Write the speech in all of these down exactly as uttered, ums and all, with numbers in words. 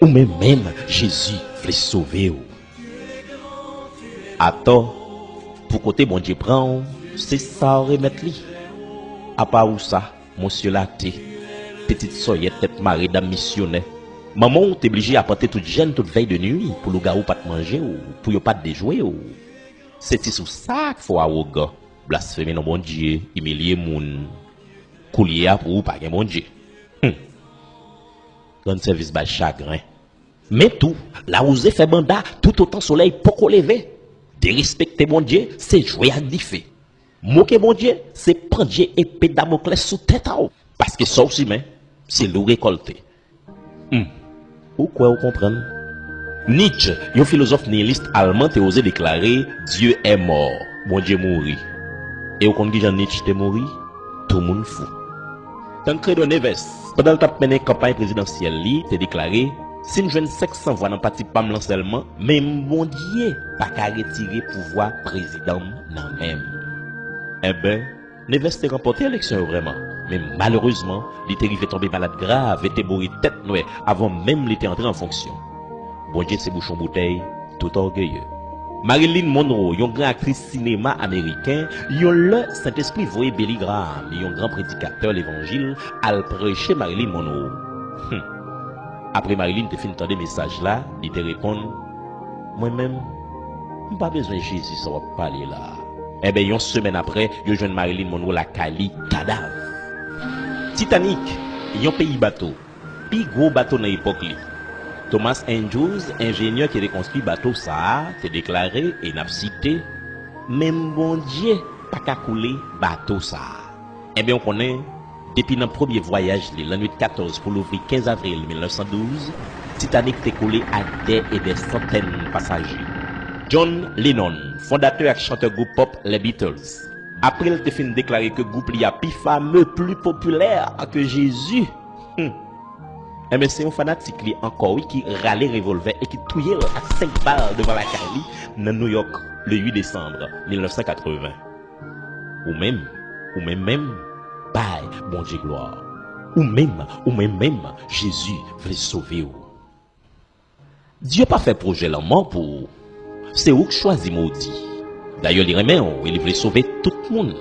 Ou menm menm, Jezi vle sove w. Atò, pou kote Bondye pran w, se sa w remèt li. Apa ou sa, monsye late, pitit sòyèt tèt mare dam misyonè. Manman w te blije apante tout jèn tout vèy de nwi pou lougawou pa t manje w, pou yo pa t dejwe w. Se ti sou sa k fè w awogan, blasfeme non Bondye, imilye moun. Koulye a pou ou pa gen Bondye. Hum. Rann sèvis bay chagren. Men tou, lawouze fè banda toutotan solèy poko leve. Derespekte Bondye, se jwe ak dife. Moke Bondye, se pandye epe Damoklès sou tèt a w. Paske sa w simen, se li w rekòlte. Hmm. Ou kwè w konprann? Nietzsche, yon filozòf niyilis alman, te oze deklare, Dieu est mort. Bondye mouri. E w konn kijan Nietzsche te mouri? Tou moun fou. Tancredo Neves, pandan l t ap mennen kanpay prezidansyèl li, te deklare, si m jwenn senk san vwa nan pati pa m lan sèlman, menm Bondye pa ka retire pouvwa prezidan m nan men m. Enben, Neves te ranpòte eleksyon yo vrèman, men malerezman, li te rive tonbe malad grav e te mouri tèt nwè avan menm li te antre an fonksyon. Bondye se bouchon boutèy tout ògeye. Marilyn Monroe, yon gran aktris sinema ameriken, yon lè Sentespri voye Billy Graham, yon gran predikatè levanjil, al preche Marilyn Monroe. Hum. Apre Marilyn te fin tande mesaj la, li te reponn, mwen menm, m pa bezwen Jezi sa w ap pale la a. Enben, yon semèn apre, yo jwenn Marilyn Monroe lakay li, kadav. Titanic, yon peyi bato, pi gwo bato nan epòk li. Thomas Andrews, enjenyè ki te konstwi bato sa a, te deklare, e n ap site, menm Bondye pa ka koule bato sa a. Enben, w konnen, depi nan premye vwayaj li, lannwit katòz pou louvri kenz avril mil nèf san douz, Titanic te koule ak dè e dè santèn pasaje. John Lennon, fondatè ak chantè gwoup pòp Les Beatles, apre l te fin deklare ke gwoup li a pi fame, pli popilè ke Jezi, hmm, enben, se yon fanatik li ankò, wi, ki rale revòlvè e ki touye l ak senk bal devan lakay li nan New York, le uit desanm mil nèf san katreven. Ou menm, ou menm menm, bay Bondye glwa. Ou menm, ou menm menm, Jezi vle sove w. Dye pa fè pwojè lanmò pou ou. Se ou k chwazi modi. Dayè, li renmen w e li vle sove tout moun.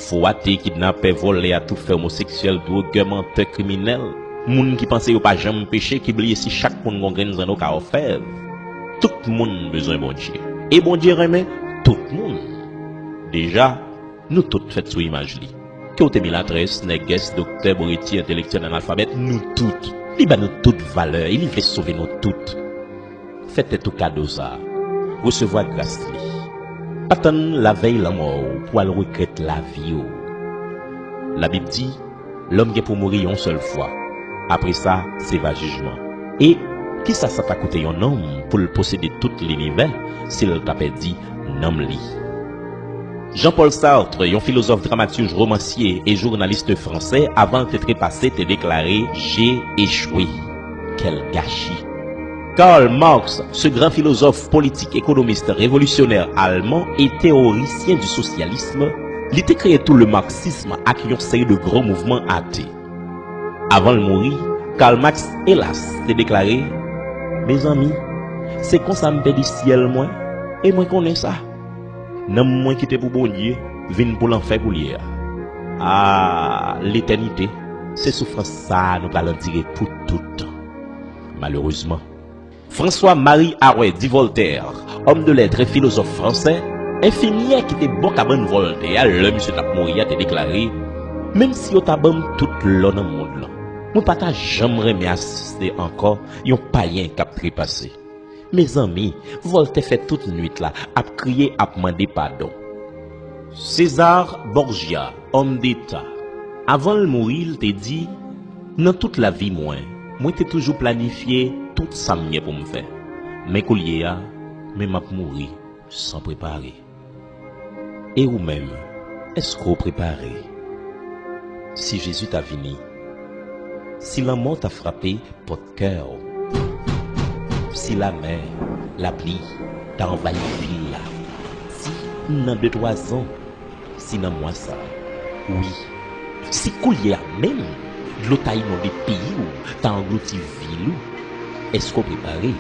Fo ate, kidnapè, vòlè, atoufè, omoseksyèl, dwogè, mantè, kriminèl, moun ki panse yo pa janm peche, ki bliye si chak moun gon grenn zanno ka òfèv. Tout moun bezwen Bondye. E Bondye renmen tout moun. Deja, nou tout fèt sou imaj li. Ke w te milatrès, nègès, doktè, boreti, entelektyèl, analfabèt, nou tout. Li ba nou tout valè e li vle sove nou tout. Fè tèt ou kado sa a. Resevwa gras li. Pa tann lavèy lanmò w pou w al regrèt lavi w. Labib di, lòm gen pou mouri yon sèl fwa. Apre sa, se va jijman. E kisa sa ta koute yon nonm pou l posede tout linivè si l ta pèdi nanm li? Jean-Paul Sartre, yon filozòf, dramatij, romansye e jounalis fransè, avan l te trepase, te deklare, j'ai échoué. Quel gâchis! Karl Marx, ce grand philosophe politique, économiste, révolutionnaire allemand et théoricien du socialisme, li te kreye tou le marxisme ak yon seri de gran mouvman ate. Avan l mouri, Karl Marx, elas, te deklare, mezanmi, se konsa m pèdi syèl mwen, e mwen konnen sa. Nanm mwen ki te pou Bondye vin pou lanfè koulye a. A, letènite, se soufrans sa a nou pral andire pou tout tan. Malerezman, François-Marie Arouet dit Voltaire, homme de lettres et philosophe français, enfimyè ki te bò kabann Voltaire a lè misye t ap mouri a te deklare, menm si yo ta ban m tout lò nan mond lan, mwen pa ta janm renmen asiste ankò yon payen k ap trepase. Mezanmi, Voltaire fè tout nwit la ap kriye, ap mande padon. César Borgia, homme d'État, avan l mouri, l te di, nan tout lavi mwen, mwen te toujou planifye tout sa m gen pou m fè. Men koulye a, men m ap mouri san prepare. E ou menm, èske w prepare? Si Jezi ta vini, si lanmò ta frape pòt kè w, si lamè, lapli ta anvayi vil la, si nan de twa zan, si nan mwa sa, wi, si koulye a menm, dlo ta inonde peyi w, ta anglouti vil ou, Èske w prepare?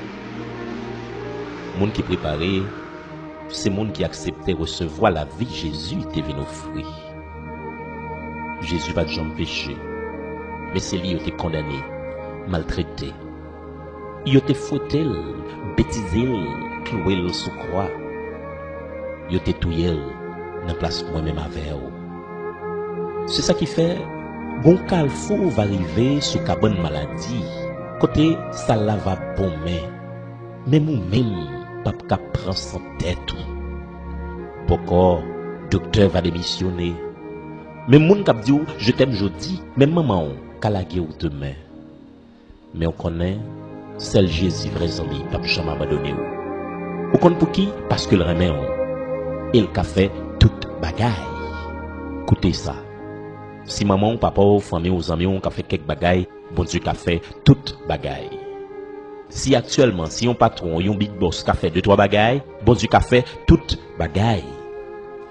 Moun ki prepare, se moun ki aksepte resevwa lavi Jezi te vin ofri. Jezi pa t janm peche, men se li yo te kondane, maltrete. Yo te fwete l, betize l, klouwe l sou kwa. Yo te touye l nan plas mwen menm avè w. Se sa ki fè, gon kalfou va rive sou kabann maladi, kote sal la va bonmen. Menm ou menm p ap ka pran san tèt ou. Bòkò, doktè va demisyone. Menm moun k ap di w je t'aime jodi, menm manman w ka lage w demen. Men w konnen, sèl Jezi vrè zanmi p ap janm abandone w. Ou konn pouki? Paske l renmen w. E l ka fè tout bagay. Koute sa. Si manman w, papa w, fanmi w, zanmi w ka fè kèk bagay, Bondye ka fè tout bagay. Si aktyèlman, si yon patwon, yon big boss ka fè de twa bagay, Bondye ka fè tout bagay.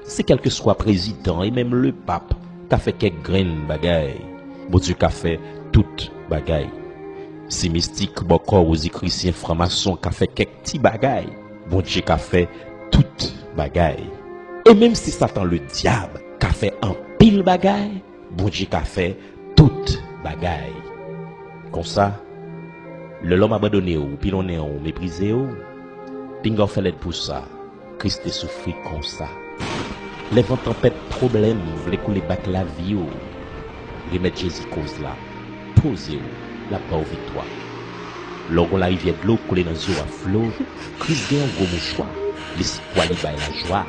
Si kèlkeswa prezidan e menm lepap ka fè kèk grenn bagay, Bondye ka fè tout bagay. Si mistik, bòkò, wozikrisyen, franmason ka fè kèk ti bagay, Bondye ka fè tout bagay. E menm si Satan Ledyab ka fè anpil bagay, Bondye ka fè tout bagay. Konsa, lè lòm abandone w, pilonnen w, meprize w, pinga w fè lèd pou sa. Kris te soufri konsa. Lè van tanpèt pwoblèm vle koule bak lavi w, remèt Jezi koz la. Poze w, l ap ba w viktwa. Lè w gon larivyè dlo koule nan zye w a flo, Kris gen yon gwo mouchwa. Lespwa li bay lajwa.